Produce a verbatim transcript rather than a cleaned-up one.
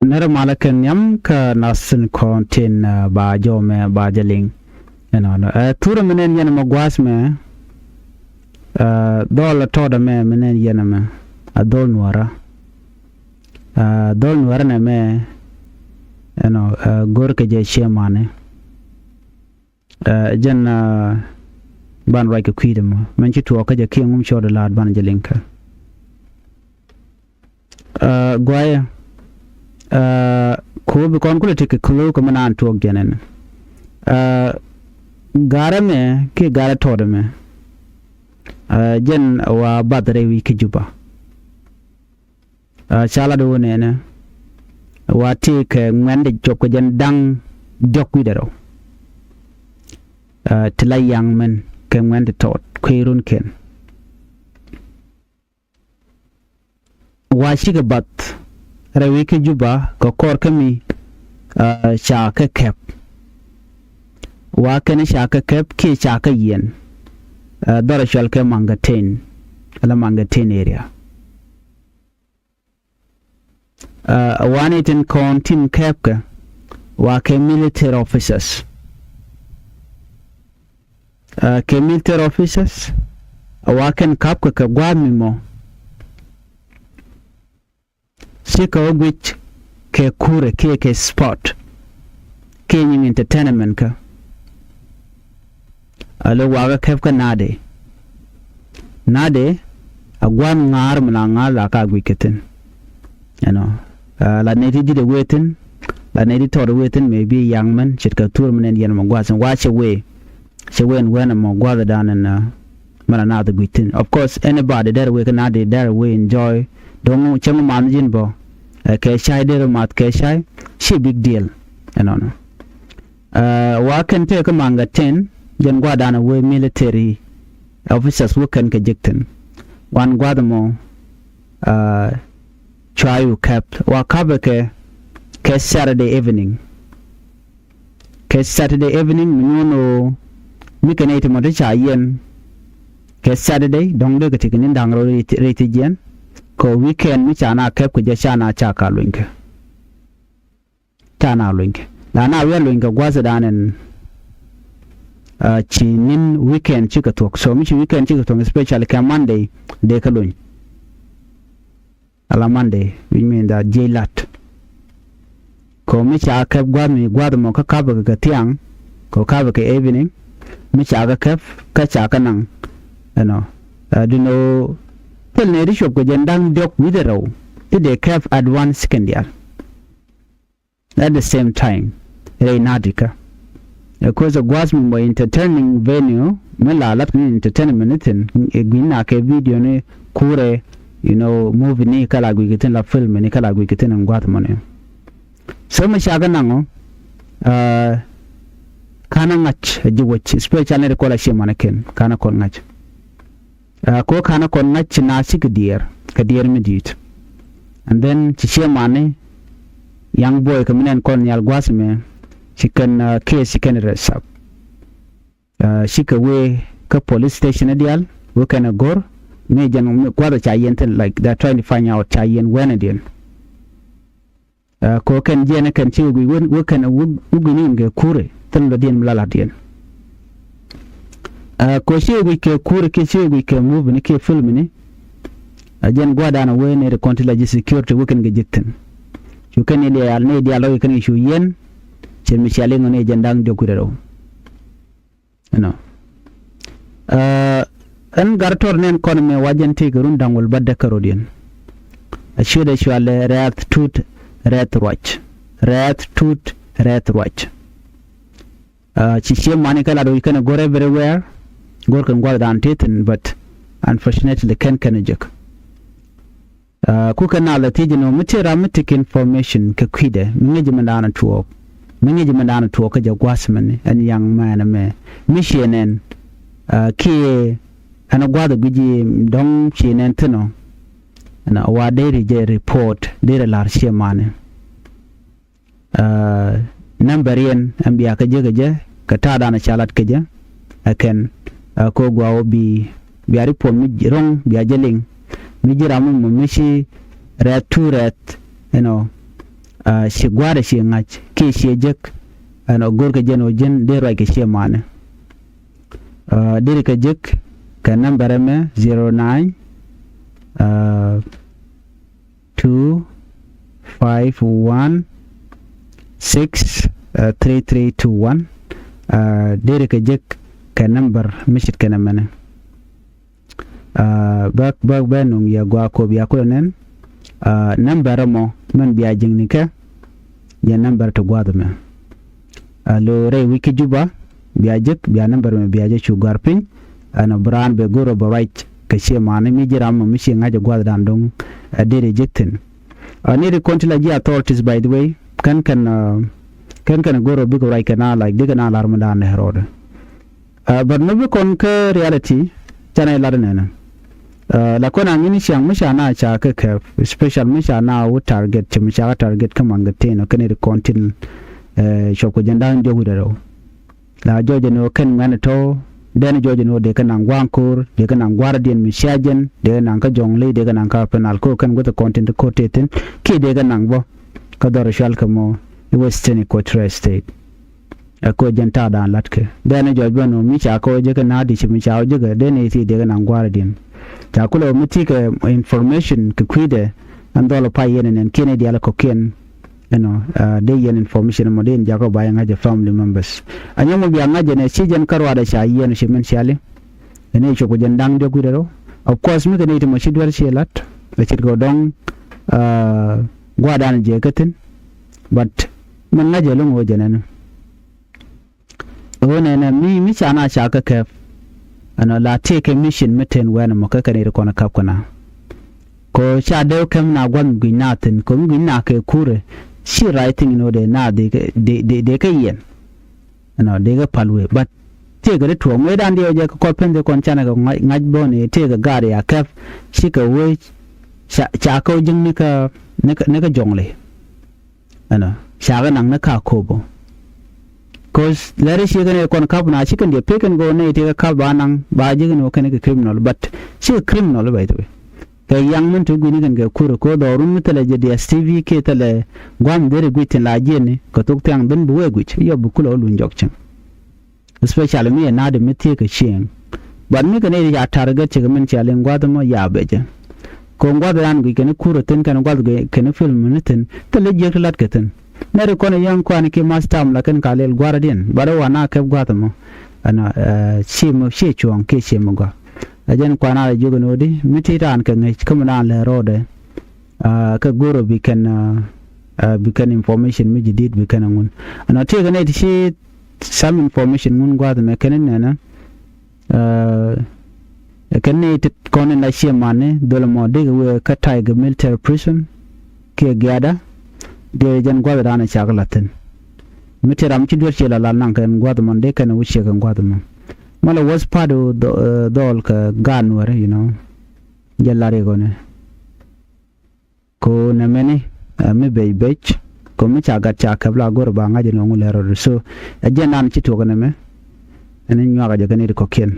Nɛrɛ malä kɛn nhiam kä nath tin kɔn tin ba jɔmɛ ba jɛ liŋ. Ɛnɔnɔ ɛ thurɛ mi nɛn yɛn mɛ gua̱a̱th mɛ. Dhɔl ɛ tɔɔdɛ mɛ mi nɛn yɛn mɛ a dhɔl nuɔrä. Dhɔl nuɔrä nɛ mɛ ɛnɔ go̱rkɛ jɛ ciɛ manɛ. Jɛn ban ruac kɛ kui̱dɛ mɔ mɛn ci tuɔɔk kä jɛ kiɛ ŋum cɔɔdɛ laat ban jɛ liŋ kä. Guayɛ ko̱o̱p bi kɔn kulɛ tekɛ klo̱o̱k kɛ mi naan tuɔɔk jɛn ɛn. Garɛ mɛ kiɛ garɛ tɔɔdɛ mɛ. Jɛn wa bath rɛy wi̱i̱ kä Juba. Ca lat wä nɛnɛ wa tëëkɛ ŋuɛ̈ndɛ cop kɛ jɛn da̱ŋ diɔ̱k wi̱cdɛ rɛw. Ti la yaŋ mɛn kɛ ŋuɛ̈ndɛ tɔɔt kuëë runkiɛn. Wa cikɛ bath rɛwi kä Juba kɛ kɔr kä mi ca kɛ kɛp. Wa kɛn ca kɛ kɛp kiɛ ca kɛ yiɛn. Dhɔrɛ cual kɛ Mangatɛn ala Mangatɛn area. Ɛ wani tin kɔn tin kɛpkɛ wa kɛ military officers. Kɛ military officers ɛ wa kɛn kapkɛ kɛ gua̱a̱th mi mɔ. Cikɛ wä guic kɛ kurɛ kiɛ kɛ sport kiɛ nyiŋ entertainment kä. A lo̱k wakä kɛp kä Nadi. Nadi a gua̱n ŋa̱a̱r mi la ŋa̱a̱r la ka guic kɛ thi̱n. Ɛnɔ la nɛy ti di̱t ɛ wee thi̱n la nɛy ti tɔɔt ɛ wee thi̱n mëë bi yaŋ mɛn ce̱tkɛ thur mi nɛn yɛn mɛ gua̱a̱th thi̱n wa cɛ wee. Cɛ wee ɛn wee ɛn mɔ gua̱a̱th ɛ da̱a̱n ɛn mɛn a naath ɛ guic thi̱n. Of course anybody dɛr wee kä Nadi dɛr wee enjoy. Do̱ŋ cäŋ math ji̱n bɔ kɛ cay deri math kɛ cay. Ci big deal. Ɛnɔnɔ. Wa kɛn tëë kä Mangatɛn jɛn gua̱a̱r da̱a̱n a wee military officers wä kɛn kɛ jek thi̱n. Wan gua̱a̱th mɔ cua yu kɛp wa kapɛ kɛ kɛ Saturday evening. Kɛ Saturday evening mi nyuɔn ɣöö mi kɛ nɛy ti mɔ ti ca yiɛn. Kɛ Saturday dɔ̱ŋ dee kɛ ti kɛ ni̱n da̱ŋ rɛw rɛy ti jiɛn. Kɛ weekend mi ca na kɛp kɛ jɛ ca na ca ka luenykɛ. Ca na luenykɛ la na wi̱i̱ a luenykɛ gua̱thdan ɛn. Ci ni̱n weekend cikɛ thuɔ̱k so mi ci weekend cikɛ thuɔ̱k especially kɛ Monday dee kä luny. Ala Monday which mean that jiɛc lat. Kɛ mi ca kɛp gua̱th mi gua̱th mɔ kä kapɛ kɛ thiaŋ kɛ kapɛ kɛ evening. Mi ca kɛ kɛp kä ca kɛ naŋ ɛnɔ. Duno thil ni ri cuɔp kɛ jɛn da̱ŋ diɔ̱k wi̱cdɛ rɛw ti dee kɛp advance kɛn diaal. At the same time rɛy na̱a̱t ikä. Ɛ kueth ɛ gua̱a̱th mi mɔ entertaining venue mi la lat kɛ ni entertainment ni thi̱n ɛ gui̱n na kɛ video ni kurɛ. You know movie ni kä la guic kɛ thi̱n la film ni kä la guic kɛ thi̱n in gua̱a̱th mɔ ni. So mi ca kɛ naŋ ɔ kanɛ ŋa̱c ɛ ji̱ wec especially ni ri kɔl a cie manɛ ken kanɛ kɔn ŋa̱c. Ko kanɛ kɔn ŋa̱c ci naath cikɛ diɛɛr kɛ diɛɛr mi di̱i̱t. And then ci ciɛ mani young boy kɛ mi nɛn kɔn nhial gua̱a̱th mɛ ci kɛn case ci kɛn rɛs up. Cikɛ wee kä police station diaal wee kɛn a go̱r mi jɛn gua̱a̱th ca yɛn thin like they are trying to find out ca yɛn wɛn a diɛn. Ko kɛn jiɛn kɛn ci wä guic wä kɛn wä guic ni in kɛ kurɛ thil dɔ̱diɛn mi la latdiɛn. Ko ci wä guic kɛ kurɛ kiɛ ci wä guic kɛ movie ni kiɛ film ni. A jɛn gua̱dan a wee ni ri kɔn ti la ji̱ security wä kɛn kɛ ji̱k thi̱n. Cu kɛn ni diaal ni diaal rɔ kɛn kɛ cu yɛn. Cɛ mi cia liŋ ni jɛn da̱ŋ diɔ̱k kui̱dɛ rɔ. Ɛnɔ. Ɛn gat tɔr nɛn kɔn mɛ wa jɛn tëëkɛ run da̱ŋ wäl bädäk kärɔ̱diɛn. A ciötdɛ cualɛ rɛ̈th tut rɛ̈th ruac. Rɛ̈th tut rɛ̈th ruac. Ci cië mani kä lat wi̱c kɛn a go̱r everywhere. Go̱r kɛn gua̱thdan tëë thi̱n but unfortunately kɛn kɛn a jek. Ku kɛ naath la thiec inɔ mi tëë ram mi tekɛ information kɛ kui̱dɛ mi ŋi̱ci mi daanɔ tuɔɔk. Mi ŋi̱ci mi daanɔ tuɔɔk kä jɛ gua̱th mɛn ɛn yaŋ mɛn ɛmɛ mi ciɛ nɛn. Kiɛ ɛn gua̱th ɛ gui̱ci dɔ̱ŋ ciɛ nɛn thi̱n ɔ. Ɛn wa deri jɛ report deri la̱r ciɛ mani. Nambɛr yɛn ɛn bia kä jek ɛ jɛ kɛ ta̱a̱dan ɛ ca lat kä jɛ. Ɛ kɛn ɛ ko̱ gua̱a̱ wä bi bia ri puɔ̱n mi ro̱ŋ bia jɛ liŋ. Mi ji̱ ram mi mɔ mi ci rɛ̈th tu rɛ̈th ɛnɔ. Ci gua̱a̱rɛ ci ŋa̱c kiɛ ciɛ jek. Ɛn ɔ go̱rkɛ jɛn ɔ ji̱n dee ruac kɛ ciɛ manɛ. Deri kɛ jek kɛ nambɛrɛ mɛ zero nine two five one six three three two one. Deri kɛ jek kɛ nambɛr mi ce̱tkɛ nɛmɛnɛ. Bä bä bä nuŋ yɛ gɔaa kop ya kulɛ nɛn. Nambɛr ɛmɔ mɛn bia ji̱ŋni kɛ. Yɛ nambɛr ti gua̱a̱th ɛmɛ. Lo rɛy wi̱c kä Juba bia jek, bia nambɛr ɛmɛ bia jɛ cu gɔ̱a̱r piny. Ɛn ɔ bi raan bɛ go̱r ɔ bɛ ruac kɛ ciɛ manɛ mi ji̱ ram mɔ mi ci ŋa̱c ɛ gua̱a̱th dan do̱ŋ. Ɛ deri jek thi̱n. Ni ri kɔn ti la ji̱ authorities, by the way, kɛn kɛn kɛn kɛn go̱r ɔ bikɛ ruac kɛ na, like, dikɛ na lar mi dan nɛ rɔɔdɛ. But mi bi kɔn kä reality canɛ lat nɛnɛ. La kɔn a ŋi̱n ciaŋ mi ca na ca kä kɛp, special mi ca na wä target, ci mi ca kä target kä maŋ kɛ tin ɔ kɛn ri kɔn tin. Cuɔp kɛ jɛn da̱a̱n diɔk wi̱dɛ rɛw. La jɔɔcɛ ni ɣöö kɛn ŋuɛ̈ni tɔ̱, dɛn jɔɔcɛ ni ɣöö dee kɛ naŋ gua̱a̱ŋ ko̱o̱r, dee kɛ naŋ gua̱a̱r diɛn mi cia jɛn, dee kɛ naŋ kä Jɔŋli, dee kɛ naŋ kä Upper Nile, ko̱o̱r kɛn guäth kɔn tin ti ko̱o̱r tëë thi̱n kiɛ dee kɛ naŋ bä kä dhɔr cual kɛ mɔ i̱ Western Equatoria State. Ɛ ko̱o̱r jɛn ta̱a̱ da̱a̱n la̱tkɛ dɛn jɔɔc bä ni ɣöö mi ca kɛ wä jek kɛ na̱a̱ di̱c mi ca wä jek kɛ dee ni thi̱i̱ dee kɛ naŋ gua̱a̱r diɛn. Ca kulɛ ɣöö mi thi̱i̱ kɛ information kɛ kui̱dɛ ɛn dhɔl pay yɛn ɛn ɛn kiɛn i̱ diaal kɔ̱kiɛn. Ɛnɔ dee yɛn information ɛmɔ dee yɛn jakä ba yɛ ŋa̱c ɛ family members. Anyɔmɔ bia ŋa̱c ɛn ɛ ci jɛn kä ruaadɛ ca yiɛn ɔ ci mɛn ciali. Ɛn ɛ cop kɛ jɛn da̱ŋ diɔk wi̱dɛ rɔ. Of course mi kɛ nɛy ti mɔ ci duer ci la̱t ɛ ce̱tkɛ dɔ̱ŋ. Gua̱a̱dan jɛ kä thi̱n. But mɛn ŋa̱c ɛ lo̱ŋ ɣöö jɛn ɛn ɣöö nɛnɛ mi mi ca na ca kä kɛp. Ɛnɔ la tëëkɛ mission mi ten wɛn ɛmɔ kä kɛn iri kɔn ɛ kap kɛ na. Kɛ ɣöö ca dee kɛm na gua̱th mi gui̱ny na thi̱n kɛ ɣöö mi gui̱ny na kɛ kurɛ. Ci right thing ni ɣöö dee na dee kɛ dee dee kɛ yɛn. Ɛnɔ dee kɛ pal wee, but tëëkɛ ri tuɔɔk mëëdan diɛ ɣöö jɛ kɛ kɔr pen dee kɔn canɛ kɛ ŋa̱c bä ni tëëkɛ gaat ya kɛp. Cikɛ wee ca ca kɛ wä ji̱ŋ ni kä ni kä ni kä Jɔŋli. Ɛnɔ ca kɛ naŋ ni ka ko̱o̱p ɔ. Cause lɛri ciek kɛn ɛ kɔn kap na ci kɛn diɛ pek kɛn go̱o̱r nɛy ti kɛ kap ba naŋ ba ji̱ kɛn wä kɛn kɛ criminal, but ci kɛ criminal, by the way. Kɛ yaŋ min ti guini kɛn kɛ kur ko dhɔrun mi thilɛ jɛ D S T V kiɛ thilɛ gua̱n dheri guic tin la jiɛni kɛ thok thiaŋ dhin bi wee guic yɔ bi kulɛ wä luny jɔk cieŋ. Especially mi ɛ na̱a̱dɛ mi thiee kɛ cieŋ. But mi kɛ nɛy ti ca target cikɛ min cia liŋ gua̱th ɛmɔ ya bɛ jɛ. Ko̱ŋ gua̱th ran guic kɛn kur ɛ thi̱n kɛn gua̱th guic kɛn film ni thi̱n thilɛ jiäk ti lat kɛ thi̱n. Nɛr kɔn ɛ yɔ̱ŋ kuan ki math tam la kɛn ka lɛl gua̱rä diɛn. But ɛ wa na kɛp gua̱th ɛmɔ. Ɛnɔ cie mi cie cuɔ̱ɔ̱ŋ kiɛ cie mi gɔaa. Ɛ jɛn kuan a lɛ jiök ɛn ɣöö di mi ti raan kɛ ŋäc kä mi raan lɛ ro̱o̱dɛ. Kä go̱o̱rä bi kɛn bi kɛn information mi ji̱ di̱t bi kɛn ɛ ŋun. Ɛnɔ tiekɛ nɛy ti ci some information ŋun gua̱a̱th mɛ kɛn in nɛnɛ. Ɛ kɛn ni ti kɔn in la cie mani dhol mɔ dikɛ wee kä Tiger Military Prison kiɛ giada. Diɛ jɛn gua̱th dan cak la thin. Mi ti ram ci duer cie la la naŋ kɛn gua̱th mɔn dee kɛn wi̱c cie kɛn gua̱th mɔn. Mɔ la was part of dhɔl kɛ gan wɛrɛ, you know. Jɛ la rik ɔni. Ko nɛ mɛni mi bec bec ko mi ca gat ca kɛp la go̱r ba ŋa̱c ni ɔŋu lɛr rɔdɛ. So ɛ jɛn nan ci tuɔk nɛ mɛ. Ɛn nyuak a jɛ kɛ ni ti kɔkiɛn.